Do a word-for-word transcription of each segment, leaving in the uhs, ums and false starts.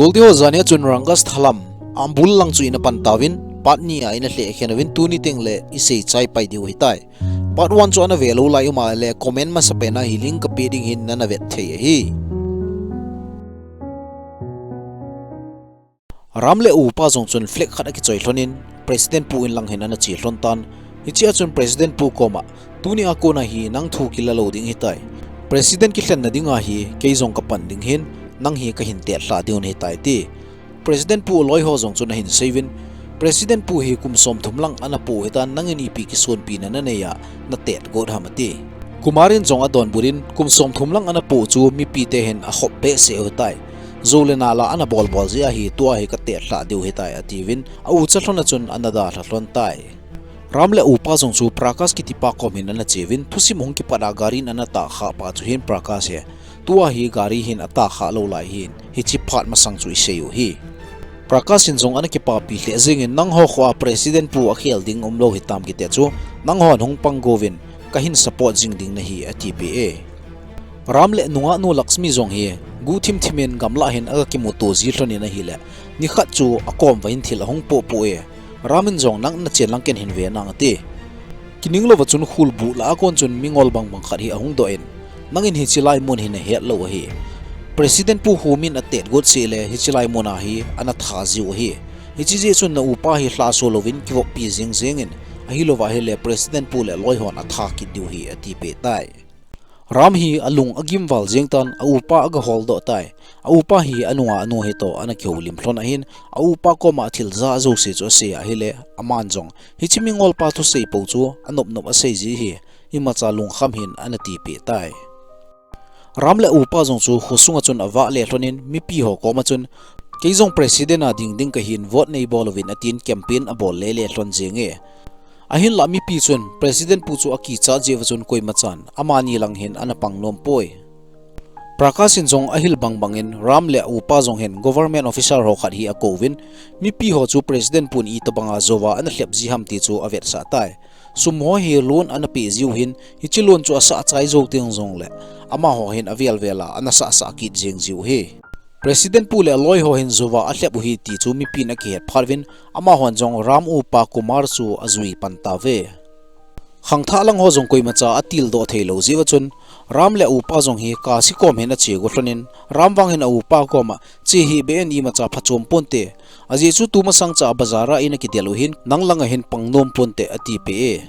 Goldi ho, jani a chun Rangas thalam, Ambul lang chu ina pan tauvin, part ni a ina lheh khen uvin, tuni teng le isei chai pai diu hitai. Part one chu ana ve lou lai um a le comment masapen a hi link ka pe ding hin nana vet thei ahi. Ram le upa jong chun flag khat akichoi lhonin, President pu in lang hin ana che lhon tan. Hiche a chun President pu koma, tuni a kona hi nang thu kila lou ding hitai. President kilhenna dinga hi kei jong ka pan ding hin, nang hi ka hin tetlha diu nahitai, ati. President pu loi ho jong chun ahin seiyuvin, President pu hi kum somthum lang ana po u hitan, nangin ipi kisonpina nanei a, na tet got ham, ati. Kumar in jong adonbut in, kum somthum lang ana po u chu mipi te hin akhop behseh u hitai. Jou le nal a ana bol bol jeh a hi tua hi ka tetlha diu hitai, atiuvin, a ucha lhon a chun ana dalha lhon tai. Ram le upa jong chu Prakash kiti pa kom hin ana cheuvin, thusim hung kipat a gari in ana tahkhah pa chu hin Prakash hi, tua hi gari hin atahkhah lou lai hin, hiche phat masang chu isei u hi. Prakash in jong ana kipapi lheh jengin, nangho khoa President pu akhel ding umlou hitam kiti chu, nanghon hung pang go uvin, ka hin support jing ding nahi, atipeh e. Ram le nungah nu Lakshmi jong hi, guhthim thim in gamlah hin aga kimuto ji lhonin ahile, nikhat chu akom uva hin thil ahung pohpoh e. Ram in jong, nang nachen lang ken hin ve nang, ati. Kining louva chun khulbuh lah a kon chun mingol bangbang khat hi ahung doh in, nangin hiche lai mun hi nahet lou ahi. President pu Home in atet got seh le hiche lai mun a hi ana tha jiu ahi. Hiche jeh chun na upa hi lhahso louvin kivoppi jing jengin, ahilouva ahile President pu le loi hon atha kit diu ahi, atipeh tai. Ram hi alung agim val jeng tan, a upa aga holdoh tai. A upa hi anunga anu hitoh ana kihoulim lhon ahin, a upa koma thil ja jouse chu asei a ahile, aman jong, hiche mingol pa thusei pou chu anop nop asei ji ahi, imacha lungkham hih in, ana tipeh tai. Ram le upa jong chu khosunga chun avah le lhonin, mipi ho koma chun, kei jong President a ding ding kahin, vote neibol uvin, atin campaign abol le le lhon jenge. Ahinlah mipi chun President pu chu akichat jeh uva chun koimachan amani lang hin ana pang nom poi. Prakash in jong ahil bangbang in Ram le a upa jong hin government officer ho khat hi akouvin, mipi ho chu President pun itobanga jouva ana lhep ji ham ti chu avetsah tai. Sum ho hi loan ana peh jiu hin, hiche loan chu asah chai jou teng jongle, amaho hin avel vel a ana sahsah kit jeng jiu ahi. President pu le aloi ho hin jouva alhep u ahi ti chu mipin akihet phat uvin, amahon jong Ram upa Kumar chu ajui pan tauve. Khangthah lang ho jong koimacha atildoh theilou jeh uva chun, Ram le a upa jong hi Kasi kom hin ache go lhonin, Ram vang hin a upa koma, che hih beh in, imacha phachom ponte. Ajeh chu tumasang cha a bazar a ina kidel u hin, nang langa hin pang nom ponte, atipeh e.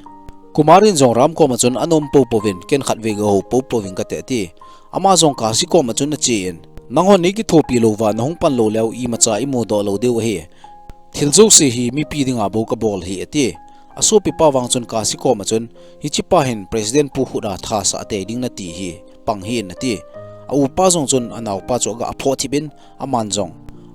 Kumar in jong Ram koma chun anom poupouvin, ken khatvei gahou poupouving kate, ati. Ama jong Kasi koma chun achen, nanghon neikithopi louva nahung pan lou leu imacha imudoh lou diu ahi. Thil jouse hi mipi dinga bou kabol ahi, ati. Asopipa vang chun Kasi koma chun, hichepa hin President pu khut a thasah tei ding nati hi, pang hih in, ati. A upa jong chun anaopa chu aga aphoh thip in, aman jong,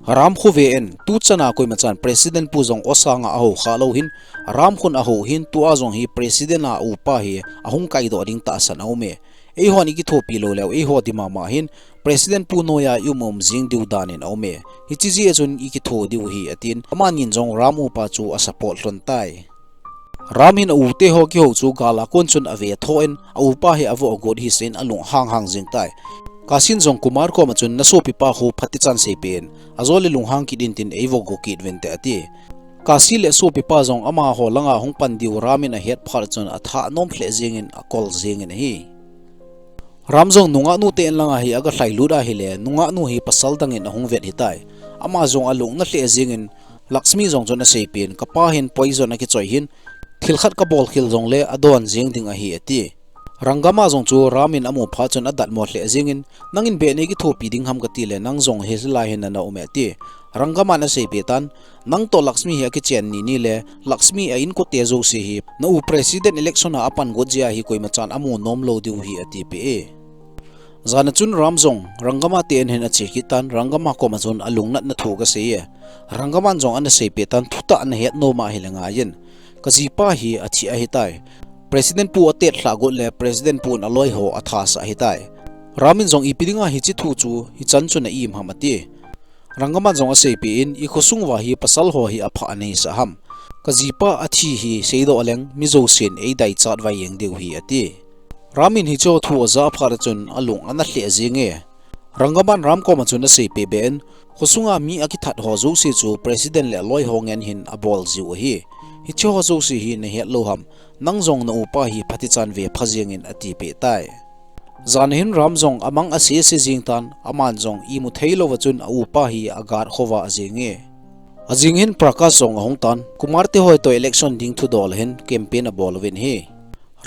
Ram khu ve in, tuchana koimachan President pu jong o sanga ahoukhah lou hin, Ram khun ahou hin, tua jong hi President a upa hi ahung kaidoh ding tahsan aume. Eihon ikithopi lou leu, eiho dimama hin, President pu noiya ium um jing diu danin aume. Hiche jeh a chun ikitho diu ahi, atin, amanin jong Ram upa chu asupport lhon tai. Ram hin a ute ho kihou chu gal a kon chun ave thoh in, a upa hi avoh agot ahi seiyin alunghang hang jeng tai. Kasi in jong Kumar koma chun, nasopipa khu phatechan seipeh in, ajole lunghang kit in tin eivoh go kit uvinte, ati. Kasi le asopipa jong amaho langa hung pan diu Ram in ahet phat chun atha anom lheh jengin akol jengin ahi. Ram jong nungah nute in langa hi aga lhailut ahile, nungah nu hi pasal dangin ahung vet ahitai. Ama jong alung ana lheh jengin, Lakshmi jong chun aseipeh in, kapa hin poison akichoi hin, thil khat kabol khel jongle adon jeng ding ahi, ati. Rangama jong chu Ram in amu phat chun adatmo lheh jengin, nangin beh neikithopi ding ham kati le, nang jong hilai hin nana um e, ati. Rangama in aseipeh tan, nang toh Lakshmi hi akichen ni ni le, Lakshmi a inkote jouse hi, na u President election a apan got jeh a hi koimachan amu nom lou diu ahi, atipeh e. Jan a chun Ram jong Rangama te in hin ache kit tan, Rangama koma chun alungnatna thu agasei e. Rangama in jong ana seipeh tan, thutah nahet nom ahile ngaiyin. Kajipa hi athi ahitai. President pu atetlhah got le President pun aloi ho athasah ahitai. Ram in jong ipi dinga hiche thu chu hichan chun na im ham, ati. Rangama in jong aseipeh in, ikhosung uva hi pasal ho hi aphah aneisah ham. Kajipa athi hi seidoh leng mi jousen eidaichat vai jeng diu ahi, ati. Ram in hicheho thu aja phat chun alung ana lheh jenge. Rangaban Ram koma chun asei peh beh in, khosunga mi akithat ho jouse chu President le aloi ho ngen hin abol jiu ahi. Hiche ho jouse hi nahet lou ham, nang jong na upa hi phatichan ve pha jeng in ati peh tai. Jan hin Ram jong amang asese jing tan, aman jong imu thei louva chun a upa hi agat khova ajing e. Ajing hin Prakash jong ahung tan, Kumar te hoi toh election ding thudol hin campaign abol uvin ahi.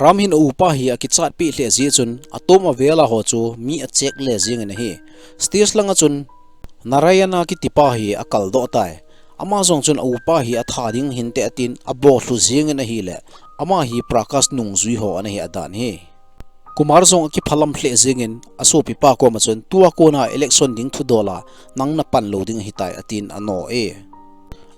Ram hin a upa hi akichat peh lheh jeh chun, atom avela ho chu mi acheck le jing in ahi. Stage langa chun Narayana kitipa hi akal doh tai. Ama jong chun a upa hi atha ding hinte atin, abol lhu jing in ahile, ama hi Prakash nungjui ho ana hi adan hi. Kumar jong akiphalam lheh jing in, asopipa koma chun, tua kona election ding thudol a, nang napan lou ding ahitai atin ano e.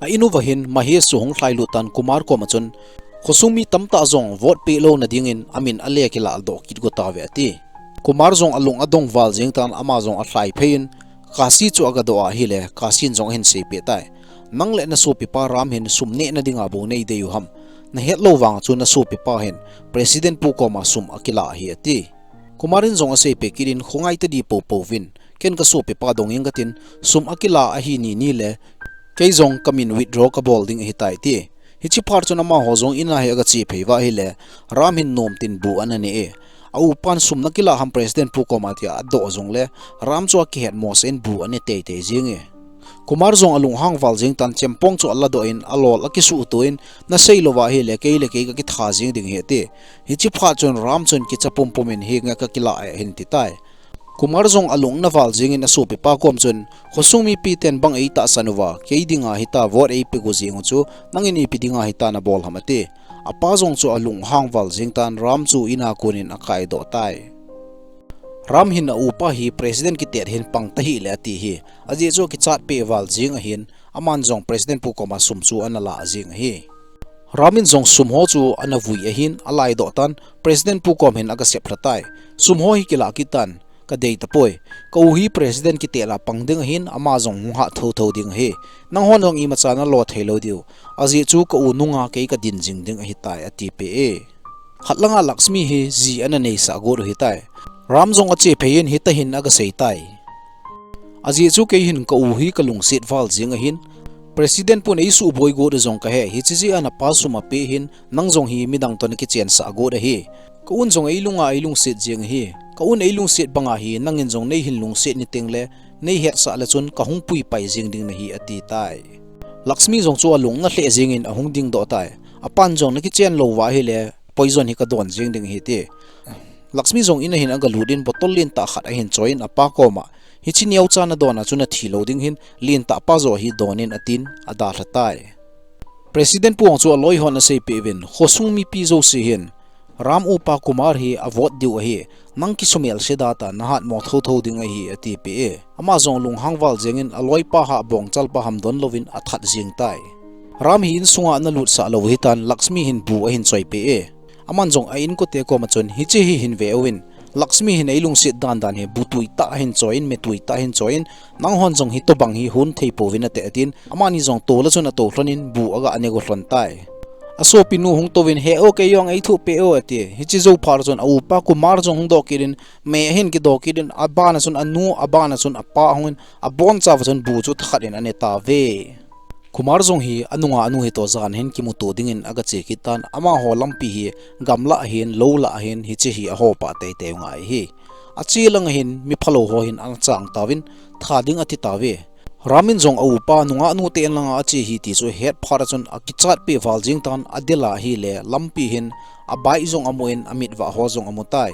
A in uva hin Mahesh chu hung lhailut tan Kumar koma chun, khosung mi tamtah jong vote peh louna dingin amin ale kilah doh kit go tauve ati. Kumar jong alung adong val jing tan ama jong alhai phei in, Kashi chu agadoh ahile, Kashi in jong ahin seipeh tai. Nang le nasopipa Ram hin sum nehna dinga bou neidei u ham. Nahet lou vang chu nasopipa hin President pu koma sum akila ahi ati. Kumar in jong aseipeh kit in khongai tadi poupou vin. Ken kasopipa dong inge katin, sum akila ahi nini le, kei jong kamin withdraw kabol ding ahitai ati. Hiche phat chun amaho jong in a hi agache phei uva ahile, Ram hin nom tin bu ana ne e. A upan sum nakila ham President pu koma tia adoh jongle, Ram chu akihet mosah in bu ane teitei jing e. Kumar jong alunghang val jing tan chempong chu aladoh in alol akisuhto in, nasei louva ahile kei le kei kakitha jing ding ahi ati. Hiche phat chun Ram chun kicha pumpum in hinge kakila e ahin ti tai. Kumar jong alung ana val jing in asopipa kom chun, khosung mipi ten bang eitahsan uva, kei dinga hita vote eipe go jing u chu, nangin ipi dinga hita nabol ham ati. Apa jong chu alunghang val jing tan Ram chu in a kon in akaidoh tai. Ram hin a upa hi President kitet hin pang tahih le ati hi, ajeh chu akichat peh val jing ahin, aman jong President pu koma sum chu ana la jing ahi. Ram in jong sum ho chu ana vui ahin, alaidoh tan, President pu kom hin agasep lha tai. Sum ho hi kilah kit tan, kadei tapoi. Ka u hi President kitel a pang ding ahin, ama jong hung hah thotho ding ahi. Nanghon jong imacha nalo thei lou diu. Ajeh chu ka u nunga kei kadin jing ding ahitai, ati peh e. Khat langa Lakshmi hi ji ana neisah got u ahitai. Ram jong ache phei in hitahin agasei tai. Ajeh chu kei hin ka u hi kalungset val jing ahin, President pun eisuh boi got u jong kahe, hiche jeh a napa sum apeh hin, nang jong hi midang toh nakichensah got ahi. Ka un jong eilunga eilungset jing ahi. Ka un eilungset banga hi, nangin jong neihin lungset ni tengle, neihetsah le chun kahung puipai jing ding nahi, ati tai. Lakshmi jong chu alung ana lheh jing in ahung dingdoh tai. Apan jong nakichen louva ahile, poison hi kadon jing ding ahi ati. Lakshmi jong in a hin agalut in bottle lentah khat ahin choi in apa koma, hiche neocha nadon a chu nathi lou ding hin, lentah pa joh hi don in atin, adalha tai. President pu ang chu aloi hon aseipeh uvin, khosung mipi jouse hin, Ram upa Kumar hi avote diu ahi, nang kisumel se da ta nahatmo thotho ding ahi, ati peh e. Ama jong lunghang val jing in aloipa ha bongchal pa ham don louvin athat jing tai. Ram hi insunga ana lutsah lou hitan Lakshmi hin bu ahin choi peh e. Aman jong a inkote koma chun hiche hi hin ve uvin. Lakshmi hin eilungset dandan hi bu tuitah ahin choi in, me tuitah ahin choi in, nanghon jong hitobang hi hon thei pouvin ati atin, amani jong tol a chun ato lhon in bu aga ane go lhon tai. Asopinu hung touvin he o kei jong eithuh peh o ati, hiche jou phat chun a upa Kumar jong hung doh kit in, me ahin kidoh kit in, abana chun anu, abana chun apa ahung in, abonchauva chun bu chu thakhat in ane tauve. Kumar jong hi anunga anu hitoh jan hin kimuto dingin agache kit tan, amaho lampi hi gamlah ahin, lou lah ahin, hiche hi ahopah teitei u ngai hi. Ache langa hin miphalou ho hin ana chang tauvin, tha ding ati tauve. Ram in jong a upa nunga nu te in langa ache hi ti chu ahet phat a chun akichat peh val jing tan, adel a ahile lampi hin a bike jong amu in, amitvah ho jong amu tai.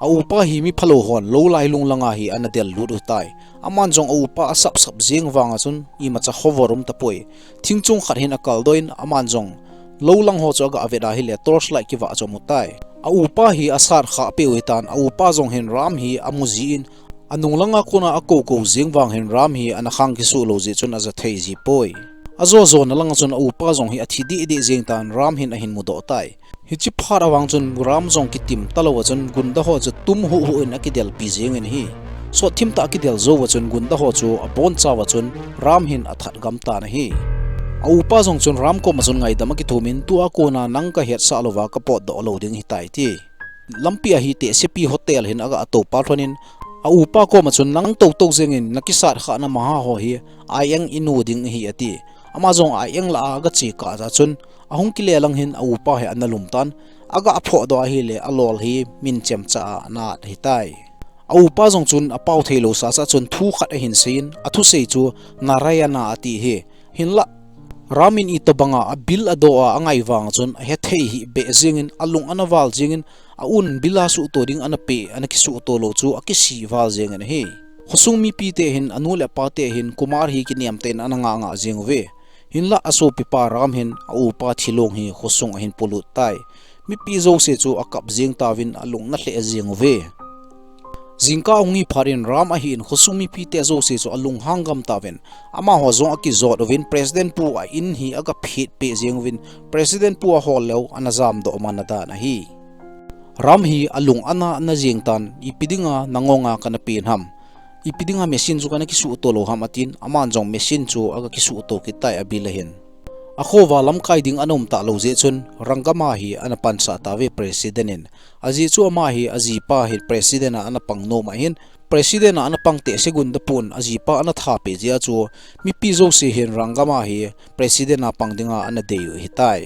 A upa hi miphalou hon lou lailung langa hi ana del lut u tai. Aman jong a upa asapsap jing vanga chun imacha khovor um tapoi. Thingchung khat hin akaldoh in aman jong lou lang ho chu aga vet ahile torch light kivah chu amu tai. A upa hi asat khah peh u hitan, a upa jong hin Ram hi amu jin, anung langa kona akoukou jing vang hin Ram hi ana khang kisuh lou jeh chun aja thei ji poi. Ajo jona langa chun a upa jong hi athi dehdeh jing tan Ram hin ahin mudoh tai. Hiche phat a vang chun Ram jong kitim talou a chun gunda ho chu tum huhhuh in akidelpi jing in ahi. Sotthim tah akidel jou a chun gunda ho chu abonchauva chun Ram hin athat gam tan ahi. A upa jong chun Ram koma chun ngaidam akithum in tua kona nang kahetsah louva kapotdoh lou ding ahitai ati. Lampi a hi Tehsepi Hotel hin aga atoupha lhon in, A upa koma chun, "Nang toto jengin nakisat khah na maha ho hi, a eng inu ding hi," ati. Ama jong a eng lah a aga che kah jeh chun, ahung kile lang hin a upa hi ana lum tan, aga phoh doh ahile, a lol hi min chemcha a ana at ahitai. A upa jong chun apao thei lou sasa chun thu khat ahin seiyin, a thusei chu Narayana ati hi. Hinlah, Ram in itobanga a bil adoh a, angai vang chun, ahe thei hih beh jengin, alung ana val jengin, a un bil a suhto ding ana pe, ana kisuhto lou chu, akisih val jengin ahi. Khosung mipite hin, anu le apate hin, Kumar hi kiniamtah in ana ngah ngah jeng uve. Hinlah, asopipa Ram hin, a upa thilong hi, khosung ahin polut tai. Mipi jouse chu akap jeng tauvin alung ana lheh jeng uve. Jingkah ahung hi phat in Ram ahin khosung mipite jouse chu alunghang gam tauvin, amaho jong akijot uvin President pu a in hi aga phet peh jeng uvin President pu ahol leu ana jamdoh man adan ahi. Ram hi alung ana ana jeng tan, "Ipi dinga nangong a kana pen ham? Ipi dinga machine chu kana kisuhto lou ham?" atin, aman jong machine chu aga kisuhto kit tai a bil a hin. Akhoa lamkai ding ana um talou jeh chun, Rangama hi ana pansah tauve President in. Ajeh chu ama hi ajipa hi President a ana pang nom ahin, President a ana pang teh segunda pun ajipa ana thapeh jeh a chu, mipi jouse hin Rangama hi President a pang dinga ana dei u ahitai.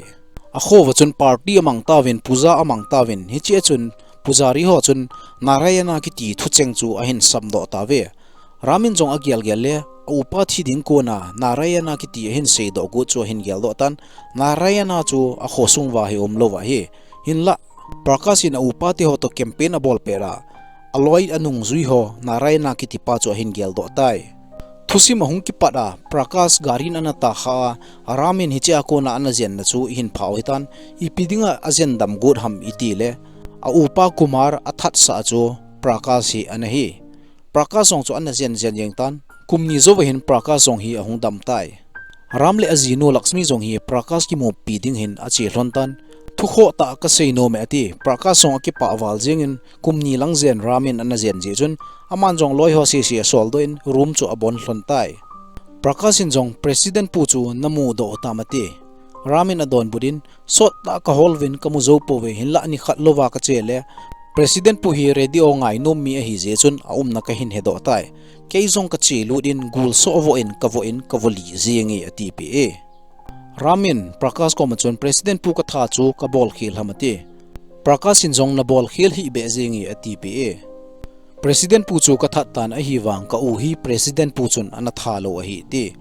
Akhoa chun party amang tauvin, puja amang tauvin, hichea chun pujari ho chun Narayana kiti thucheng chu ahin samdoh tauve. Ram in jong agel gel le, a upa thi ding kona Narayana kiti ahin seidoh got chu ahin geldoh tan, Narayana chu akhosung uva hi umlou ahi. Hinlah, Prakash in a upa te ho toh campaign abol pet a, aloi anungjui ho Narayana kiti pa chu ahin geldoh tai. Thusim ahung kipat a, Prakash gari in ana tahkha a, Ram in hichea kona ana jenna chu ihin phah u ahitan, ipi dinga ajen dam got ham iti le, a upa Kumar athatsah chu Prakash hi ana hi. Prakash jong chu ana jen jen jeng tan, kum ni jouva hin Prakash jong hi ahung dam tai. Ram le ajinu Lakshmi jong hi Prakash kimupi ding hin ache lhon tan, "Thukhoh tah kasei nom e," ati. Prakash jong akipah val jengin, kum ni lang jen Ram in ana jen jeh chun, aman jong loi ho sese asoldoh in room chu abon lhon tai. Prakash in jong President pu chu namudoh u tam ati. Ram in adonbut in, "Sot tah kahol uvin kamu jou pouve, hinlah nikhat louva kache le, President pu hi radio ngainom mi ahi jeh chun aumna kahin hedoh tai. Kei jong kache lut in gul soh voh in kavoh in kavo lih jenge," atipeh e. Ram in Prakash koma chun, "President pu katha chu kabol khel ham?" ati. Prakash in jong, "Nabol khel hih beh jenge," atipeh e. "President pu chu kathat tan, ahivang ka u hi President pu chun ana tha lou ahi," ati.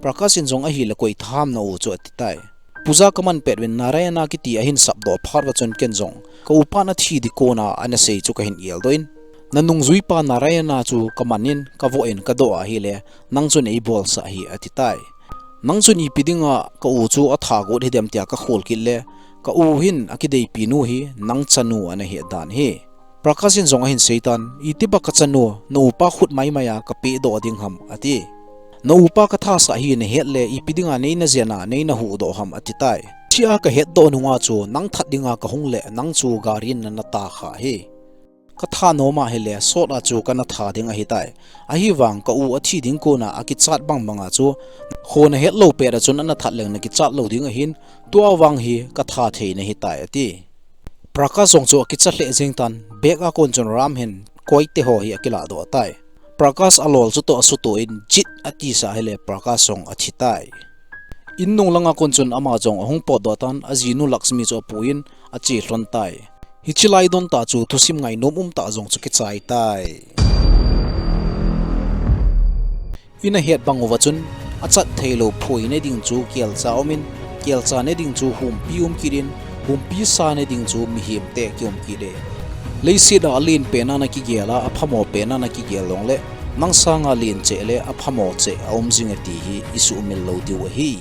Prakash in jong, "Ahile koi tha ham na u chu?" ati tai. "Puja kaman pet uvin Narayana kiti ahin sapdoh phat uva chun ken jong ka upa nathi ding kona ana sei chu kahin geldoh in, nanungjuipa Narayana chu kaman in kavoh in kadoh ahile nang chun eibolsah hih," ati tai. "Nang chun ipi dinga ka u chu atha got hidem tia kakhol kit le, ka u hin akideipi nu hi nang chanu ana hi adan hi." Prakash in jong ahin seitan, "Itiba kachanu, na upa khut maimai a kapehdoh ding ham?" ati. "Na upa kathasah hi nahet le, ipi dinga neina jen a neina huhdoh ham?" ati tai. "Chia kahetdoh nunga chu, nang that dinga kahung le, nang chu gari in nana tahkha hi. Katha nom ahile, sot a chu kana tha ding ahitai. Ahivang ka u athi ding kona akichat bang banga chu, kho nahet lou pet a chun ana that leng nakichat lou ding ahin, tua vang hi katha thei nahitai," ati. Prakash jong chu akicha lheh jeng tan, back a kon chun Ram hin koite ho hi akiladoh tai. Prakash alol chu toh asuto in, "Jit," atisah hile Prakash jong athi tai. In nung langa kon chun ama jong ahung potdoh tan, ajinu Lakshmi chu apuiyin ache lhon tai. Hiche lai don tah chu thusim ngainom um tah jong chu kichai tai. Ina het bang uva chun, achat theilou phoi ne ding chu kelcha umin, kelcha ne ding chu humpi um kit in, humpi sa ne ding chu mihem te kium kit e. Leiset a alen pen a nakigel a, aphamo pen a nakigel jongle, nang sanga len cheh le aphamo cheh aum jing e ti hi isuhmil lou diu ahi.